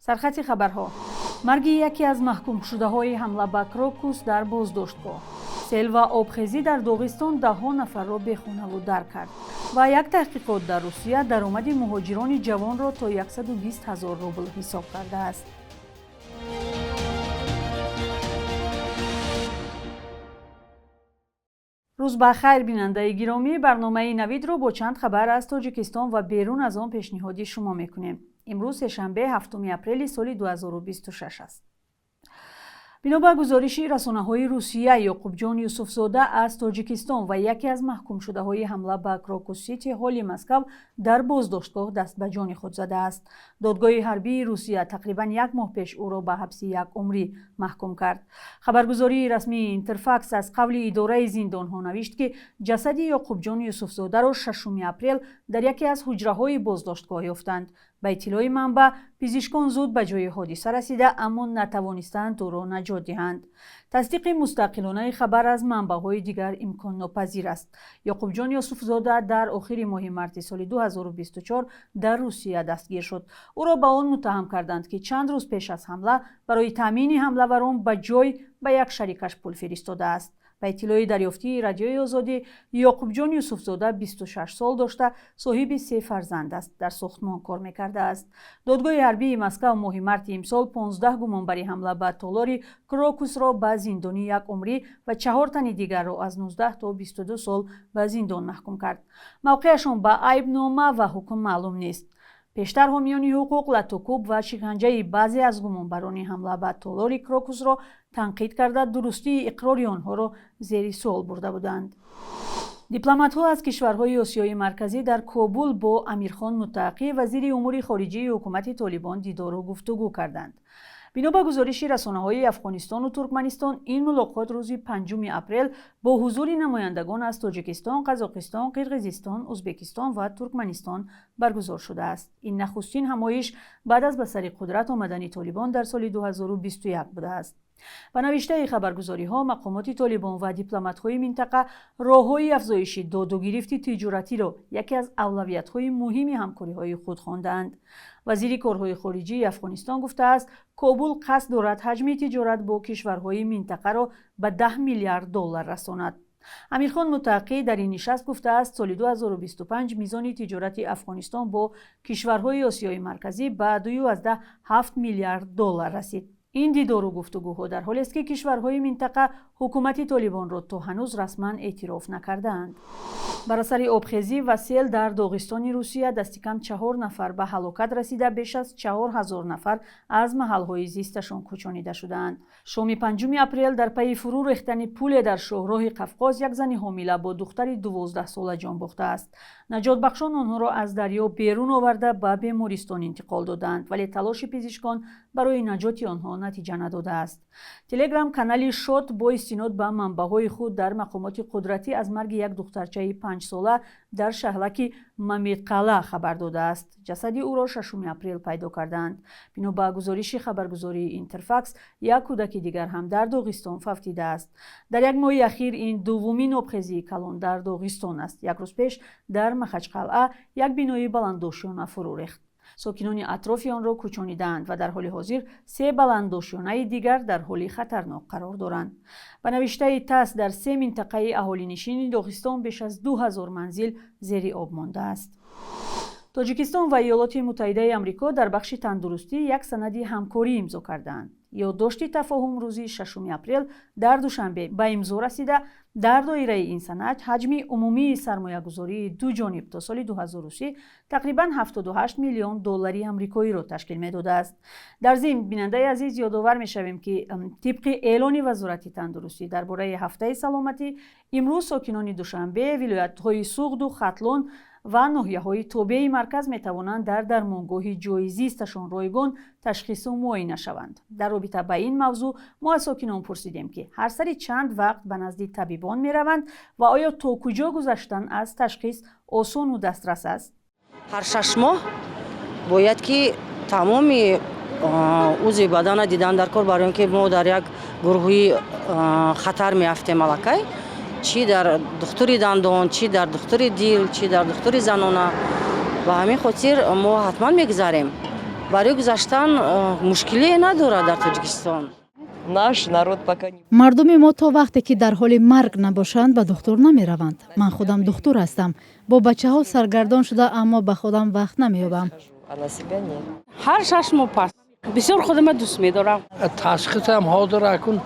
Сархати хабарҳо: марги яке аз маҳкумшудаҳои ҳамла ба Крокус дар боздоштгоҳ, сел ва обхезӣ дар Доғистон даҳҳо нафарро бехонаву дар кард ва як таҳқиқот дар Русия даромади муҳоҷирони ҷавонро то 120 ҳазор рубл ҳисоб кардааст. Рӯз ба хайр, бинандаи гиромӣ. Барномаи Навидро бо чанд хабар аз Тоҷикистон ва берун аз он пешниҳоди шумо мекунем. Имрӯз сешанбе, 7 апрели соли 2026 аст. Бино ба гузориши расонаҳои Русия, Ёқубҷон Юсуфзода аз Тоҷикистон ва яке аз маҳкумшудаҳои ҳамла ба Крокус Сити Ҳоли Москав дар боздоштгоҳ даст ба ҷони худ задааст. Додгоҳи ҳарбии Русия тақрибан як моҳ пеш ӯро ба ҳабси якумрӣ маҳкум кард. Хабаргузории расмии Интерфакс аз қавли идораи зиндонҳо навишт, ки ҷасади Ёқубҷон Юсуфзодаро 6 апрел дар яке аз ҳуҷраҳои боздоштгоҳ ёфтанд. Ба иттилои манбаъ, пизишкон зуд ба ҷои ҳодиса расида, аммо натавонистанд ӯро наҷот диҳанд. Тасдиқи мустақилонаи хабар аз манбаъҳои дигар имконнопазир аст. Ёқубҷон Юсуфзода дар охири моҳи марти соли 2024 дар Русия дастгир шуд. Ӯро ба он муттаҳам карданд, ки чанд рӯз пеш аз ҳамла барои таъмини ҳамлаварон ба ҷой ба як шарикаш пул фиристодааст. Ба иттилои дарёфтии Радиои Озодӣ, Ёқубҷон Юсуфзода 26 сол дошта, соҳиби се фарзанд аст, дар сохтмон кор мекардааст. Додгоҳи ҳарбии Москав моҳи марти имсол 15 гумонбари ҳамла ба толори Крокусро ба зиндони якумрӣ ва 4 тани дигарро аз 19 то 22 сол ба зиндон маҳкум кард. Мавқеашон ба айбнома ва ҳукм маълум нест. Пештар ҳомиёни ҳуқуқ латукӯб ва шиканҷаи баъзе аз гумонбарони ҳамла ба толори Крокусро танқид карда, дурустии иқрори онҳоро зери суол бурда буданд. Дипломатҳо аз кишварҳои Осиёи Марказӣ дар Кобул бо Амирхон Муттақӣ, вазири умури хориҷии ҳукумати Толибон, дидору гуфтугӯ карданд. Бино ба гузориши расонаҳои Афғонистону Туркманистон, ин мулоқот рӯзи 5 апрел бо ҳузури намояндагон аз Тоҷикистон, Қазоқистон, Қирғизистон, Ӯзбекистон ва Туркманистон баргузор шудааст. Ин нахустин ҳамоиш баъд аз ба сари қудрат омадани Толибон дар соли 2021 будааст. Ба навиштаи хабаргузориҳо, мақомоти Толибон ва дипломатҳои минтақа роҳҳои афзоиши додугирифти тиҷоратиро яке аз авлавиятҳои муҳими ҳамкориҳои худ хондаанд. Вазири корҳои хориҷии Афғонистон гуфтааст, Кобул қасд дорад ҳаҷми тиҷорат бо кишварҳои минтақаро ба 10 миллиард доллар расонад. Амирхон Муттақӣ дар ин нишаст гуфтааст, соли 2025 мизони тиҷорати Афғонистон бо кишварҳои Осиёи Марказӣ ба 2,7 миллиард доллар расид. Ин дидору гуфтугӯҳо дар ҳолест, ки кишварҳои минтақа ҳукумати Толибонро то ҳанӯз расман эътироф накардаанд. Бар асари обхезӣ ва сел дар Доғистони Русия дастикам 4 нафар ба ҳалокат расида, беш аз 4000 нафар аз маҳалҳои зисташон кӯчонида шудаанд. Шоми 5 апрел дар пайи фурӯ рехтани пуле дар шоҳроҳи Қафқоз як зани ҳомила бо духтари 12 сола ҷон бохтааст. Наҷотбахшон онҳоро аз дарё берун оварда ба бемористон интиқол доданд, вале талоши пизишкон барои наҷоти онҳо натиҷа надодааст. Телеграм канали Шот бо истинод ба манбаъҳои худ дар мақомоти қудратӣ аз марги як духтарчаи 5 сола дар шаҳлаки Мамедқала хабар додааст. Ҷасади ӯро 6 апрел пайдо кардаанд. Бино ба гузориши хабаргузории Интерфакс, як кӯдаки дигар ҳам дар Доғистон фавтидааст. Дар як моҳи ахир ин дуввумин обхезии калон дар Доғистон аст. Як рӯз пеш дар Махачқалъа як бинои баландошёна фурӯ рехт. Сокинони атрофи онро кӯчонидаанд ва дар ҳоли ҳозир се баландошёнаи дигар дар ҳоли хатарнок қарор доранд. Ба навиштаи ТАСС, дар се минтақаи аҳолинишини Доғистон беш аз 2000 манзил зери об мондааст. Тоҷикистон ва Иёлоти Муттаҳидаи Амрико дар бахши тандурустӣ як санади ҳамкорӣ имзо кардаанд. Ёддошти тафоҳум рӯзи 6 апрел дар Душанбе ба имзо расида, дар доираи ин санад ҳаҷми умумии сармоягузории ду ҷониб то соли 2030 тақрибан 78 миллион доллари амрикоиро ташкил медодааст. Дар зимн, бинандаи азиз, ёдовар мешавем, ки тибқи эълони Вазорати тандурустӣ дар бораи ҳафтаи саломатӣ, имрӯз сокинони Душанбе, вилоятҳои Суғду Хатлон ва ноҳияҳои тобеи марказ метавонанд дар дармонгоҳи ҷойи зисташон ройгон ташхису муоина шаванд. Дар робита ба ин мавзӯъ мо аз сокинон пурсидем, ки ҳар сари чанд вақт ба назди табибон мераванд ва оё то куҷо гузаштан аз ташхис осону дастрас аст. Ҳар 6 моҳ бояд ки тамоми узви бадана дидан дар кор, барои он ки мо дар як гурӯҳи хатар меафтем аллакай, чӣ дар духтури дандон, чӣ дар духтури дил, чӣ дар духтури занона. Ба ҳамин хотир мо ҳатман мегузарем. Барои гузаштан мушкилие надорад дар Тоҷикистон. Наш народ пока не. Мардуми мо то вақте ки дар ҳоли марг набошанд, ба духтур намераванд. Ман худам духтур ҳастам, бо бачаҳо саргардон шуда, аммо ба худам вақт намеёбам. А на себя нет. Ҳар 6 моҳ пас бисёр худама дӯст медорам. Ташхисам ҳозир акун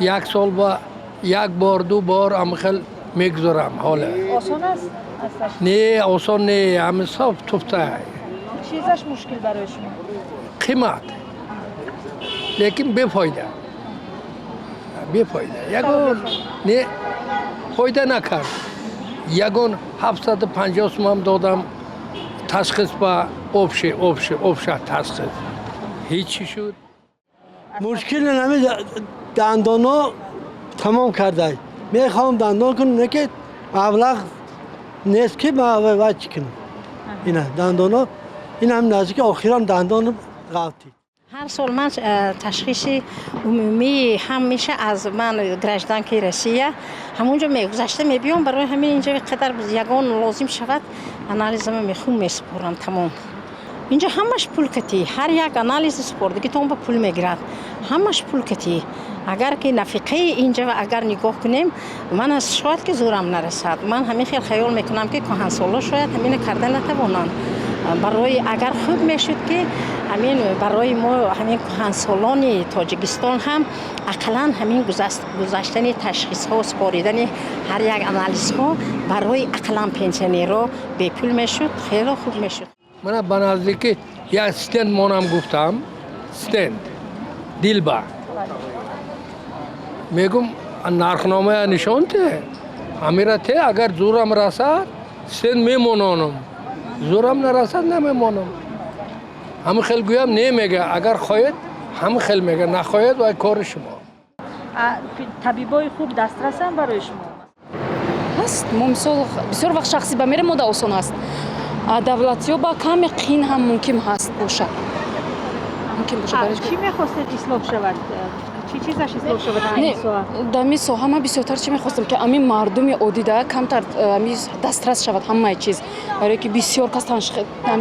як сол ба як бор, ду бор амхел мегузорам ҳола. Осон аст? Не, осон не, ҳами соф туфта. Чизаш мушкил барои шумо? Қимат, лекин бефоида, бефоида, ягон не фоида накард. Ягон 750 сумам додам ташхис ба общий, общий, общий ташхис, ҳечи шуд. Мушкил нами дандоно тамом кардай. Мехоҳам дандон кунам, не ки маблағ нест, ки ва чӣ кунам. Ина дандоно, ин ҳам наздики охирон дандон ғалтид. Ҳар сол ман ташхиси умумии ҳамеша аз ман гражданкаи Россия ҳамонҷо мегузашта мебиём. Барои ҳамин инҷо қадар ягон лозим шавад, анализама мехун месупорам, тамом. Инҷо ҳамаш пул катӣ, ҳар як анализи супордагитон ба пул мегирад, ҳамаш пул катӣ. Агар ки нафиқаи инҷа агар нигоҳ кунем, ман аз шояд ки зӯрам нарасад. Ман ҳамин хел хаёл мекунам, ки кӯҳансоло шояд ҳамина карда натавонанд. Барои агар хуб мешуд, ки ҳамин барои мо, ҳамин кӯҳансолони Тоҷикистон ҳам ақаллан ҳамин гузаштани ташхисҳо, супоридани ҳар як анализҳо барои ақаллан пенсионерро бепул мешуд, хело хуб мешуд. Мана ба наздикӣ як стент монам гуфтам, стент дилба мегум, нархномая нишон те, ҳамира те, агар зӯрам расад, стент мемононам, зӯрам нарасад, намемонам. Ҳамин хел гӯям, не мега, агар хоҳед ҳамин хел мега, нахоҳед, вай кори шумо. Табибои хуб дастрасанд барои шумо? Ҳаст. Мо мисол бисёр вақт шахсӣ ба мерем, мода осон аст, а давлатиё ба каме қиин ҳам мумкин ҳаст бошад, мумкин бошад. Чӣ мехостед ислоҳ шавад? Чӣ чизаш ислоҳ шавад? Не, дар ами соҳа ман бисёртар чӣ мехостам, ки ами мардуми оддида камтар ами дастрас шавад ҳамаи чиз, барое ки бисёр кас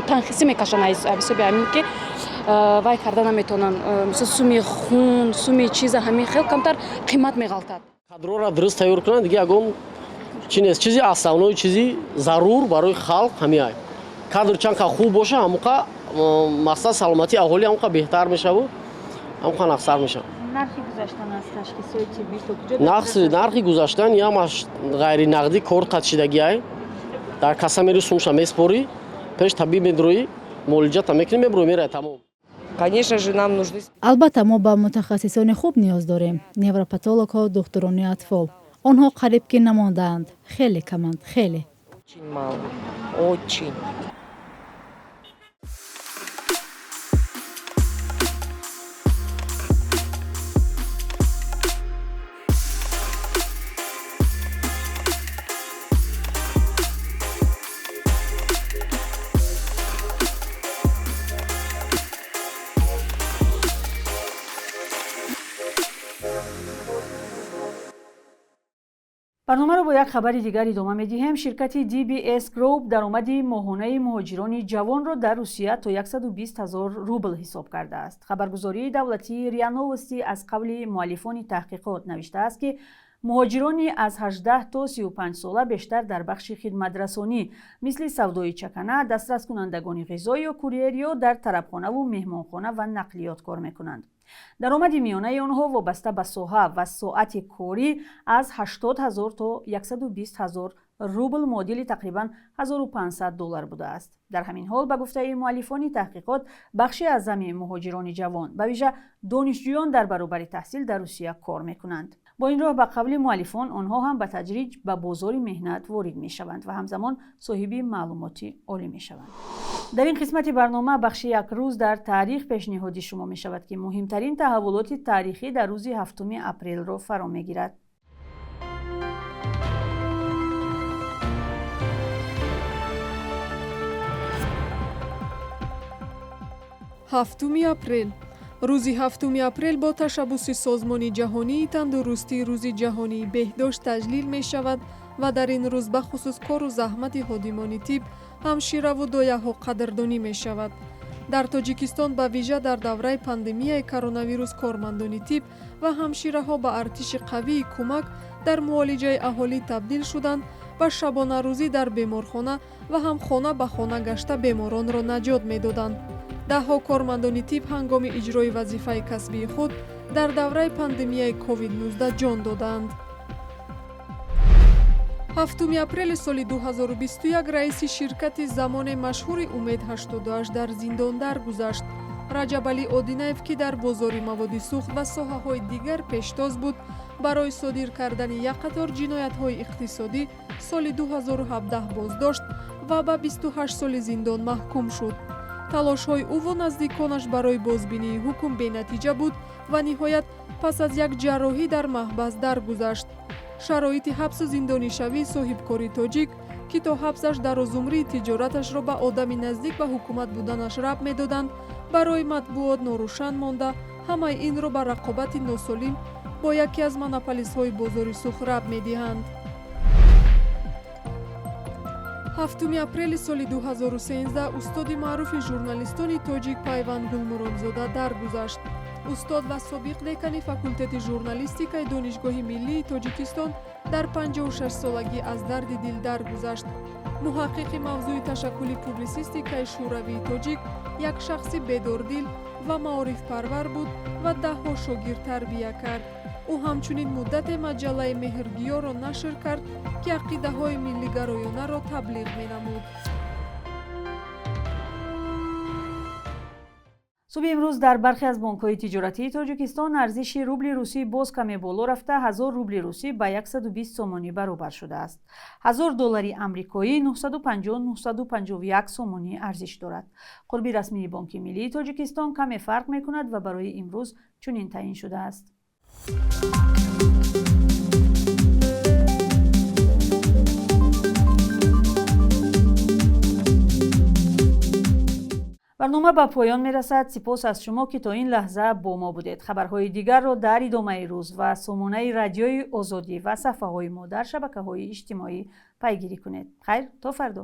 танхисӣ мекашанд ҳисоби ҳамин ки вай карда наметавонанд, мисол суми хун, суми чиза, ҳамин хел камтар қимат меғалтад. Кадрора дуруст тайёр кунанд, дига ягон чи нест. Чизи основной, чизи зарур барои халқ ҳамиай. Кадр чанд қа хуб боша, ҳамоқа мақсад саломатии аҳолӣ ҳамоқа беҳтар мешаву ҳамоқа нақсар мешавад. Нархи гузаштан аз ташхисҳои тиббӣ то куҷо? Нархи гузаштан ямаш ғайринақдӣ кор қатшидагиай. Дар касса мери, сумша меспорӣ, пеш табиб медроӣ, муолиҷата мекунӣ, меброӣ, мерай, тамом. Конечно же, нам нужны. Албатта, мо ба мутахассисони хуб ниёз дорем: невропатологҳо, духтурони атфол. Онҳо қариб ки намондаанд, хеле каманд, хеле. Очень мало, очень. Барномаро бо як хабари дигар идома медиҳем. Ширкати DBS Group даромади моҳонаи муҳоҷирони ҷавонро дар Русия то 120 ҳазор рубл ҳисоб кардааст. Хабаргузории давлатии РИА Новости аз қавли муаллифони таҳқиқот навиштааст, ки муҳоҷирони аз 18 то 35 сола бештар дар бахши хидматрасонӣ, мисли савдои чакана, дастраскунандагони ғизо ё курьер ё дар тарабхонаву меҳмонхона ва нақлиёт кор мекунанд. Даромади миёнаи онҳо вобаста ба соҳа ва соати корӣ аз 80 ҳазор то 120 ҳазор рубл, муодили тақрибан 1500 доллар будааст. Дар ҳамин ҳол, ба гуфтаи муаллифони таҳқиқот, бахши аъзами муҳоҷирони ҷавон, ба вижа донишҷӯён, дар баробари таҳсил дар Русия кор мекунанд. Бо ин роҳ, ба қавли муаллифон, онҳо ҳам ба тадриҷ ба бозори меҳнат ворид мешаванд ва ҳамзамон соҳиби маълумоти олӣ мешаванд. Дар ин қисмати барнома бахши «Як рӯз дар таърих» пешниҳоди шумо мешавад, ки муҳимтарин таҳаввулоти таърихӣ дар рӯзи 7 апрелро фаро мегирад. 7 апрел. Рӯзи 7 апрел бо ташаббуси Созмони ҷаҳонии тандурустӣ Рӯзи ҷаҳонии беҳдошт таҷлил мешавад ва дар ин рӯз бахусус кору заҳмати ходимони тиб, ҳамшираву дояҳо қадрдонӣ мешавад. Дар Тоҷикистон ба вижа дар давраи пандемияи коронавирус кормандони тиб ва ҳамшираҳо ба артиши қавии кӯмак дар муолиҷаи аҳолӣ табдил шуданд ва шабонарӯзӣ дар беморхона ва ҳам хона ба хона гашта беморонро наҷот медоданд. Даҳҳо кормандони тиб ҳангоми иҷрои вазифаи касбии худ дар давраи пандемияи COVID-19 ҷон доданд. 7 апрели соли 2021 раиси ширкати замоне машҳури Умед 88 дар зиндон даргузашт. Раҷабалӣ Одинаев, ки дар бозори маводи сӯхт ва соҳаҳои дигар пештоз буд, барои содир кардани як қатор ҷиноятҳои иқтисодӣ соли 2017 боздошт ва ба 28 соли зиндон маҳкум шуд. Талошҳои ӯву наздиконаш барои бозбинии ҳукм бенатиҷа буд ва ниҳоят пас аз як ҷарроҳӣ дар маҳбас даргузашт. Шароити ҳабсу зиндонишавии соҳибкори тоҷик, ки то ҳабсаш дарозумрии тиҷораташро ба одами наздик ба ҳукумат буданаш рабт медоданд, барои матбуот норӯшан монда, ҳамаи инро ба рақобати носолим бо яке аз монополистҳои бозори сӯхт рабт медиҳанд. 7 апрели соли 2013 устоди маъруфи журналистони тоҷик Пайванд Гулмуродзода даргузашт. Устод ва собиқ декани факултети журналистикаи Донишгоҳи миллии Тоҷикистон дар 56-солагӣ аз дарди дил даргузашт. Муҳаққиқи мавзӯи ташаккули публисистикаи шӯравии тоҷик як шахси бедордил ва маорифпарвар буд ва даҳҳо шогирд тарбия кард. Ӯ ҳамчунин муддате маҷаллаи Меҳргиёро нашр кард, ки ақидаҳои миллигароёнаро таблиғ менамуд. Субҳи имрӯз дар бархе аз бонкҳои тиҷоратии Тоҷикистон арзиши рубли русӣ боз каме боло рафта, 1000 рубли русӣ ба 120 сомонӣ баробар шудааст. 1000 доллари амрикоӣ 950-951 сомонӣ арзиш дорад. Қурби расмии Бонки миллии Тоҷикистон каме фарқ мекунад ва барои имрӯз чунин таъин шудааст. Барнома ба поён мерасад. Сипос аз шумо, ки то ин лаҳза бо мо будед. Хабарҳои дигарро дар идомаи рӯз ва сомонаи Радиои Озодӣ ва саҳфаҳои мо дар шабакаҳои иҷтимоӣ пайгирӣ кунед. Хайр, то фардо.